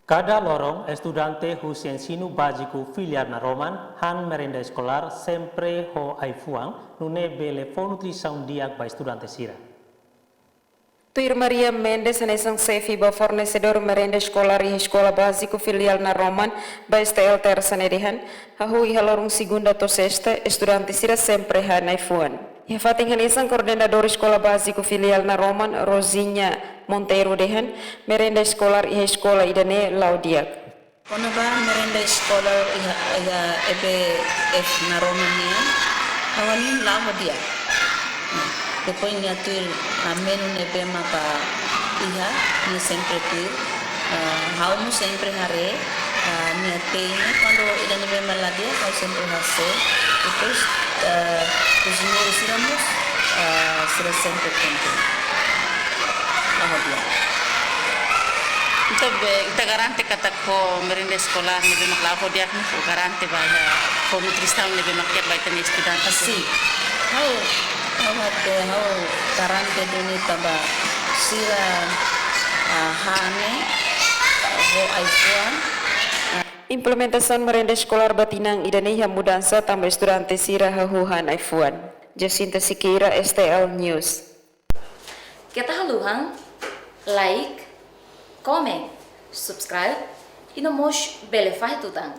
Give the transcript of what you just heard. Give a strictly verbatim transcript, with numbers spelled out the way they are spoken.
Kada loron, estudante husi ensinu báziku filiál Naroman han merenda eskolár sempre ho ai-fuan, nune'e bele fó nutrisaun di'ak ba estudante sira. Tuir Maria Mendes, hanesan xefe ba fornesedór merenda eskolár iha Eskola Báziku Filiál Naroman ba S T L Tersa ne'e dehan, hahú iha loron segunda to'o sesta, estudante sira sempre han ai-fuan. Iha fatin hanesan, koordenadór Eskola Báziku Filiál Naroman, Rosinha Monteiro dehan, merenda eskolár iha eskola ida-ne'e la'o di'ak. Kona-ba merenda eskolár iha, iha E B F Naroman nian, ha'u hanoin la'o di'ak. Nah, depois nia tuir, ah, menu ne'ebé maka iha, nia sempre tuir. Ah, ha'u mós sempre haree, ah, nia tei ne'e kuandu ida ne'ebé mak la di'ak, ha'u sempre hasai. Depois, ah, kozineiru sira mós, ah, sira sempre kontente. La'o di'ak. Entaun, be, ita garante katak ho merenda eskolár ne'ebé mak la'o di'ak ne'e, ho garante ba iha, ho nutrisaun ne'ebé mak di'ak ba ita-nia estudante. Sin. Ha'u, ha'u hatete, ha'u garante duni tanba sira, ah, han ne'e ho ai-fuan. Implementasaun merenda eskolár ba tinan ida-ne'e iha mudansa tanba estudante sira hahú han ai-fuan. Jacinta Siqueira, S T L News. Keta haluha like, comment, subscribe, i no mós bele fahe tutan.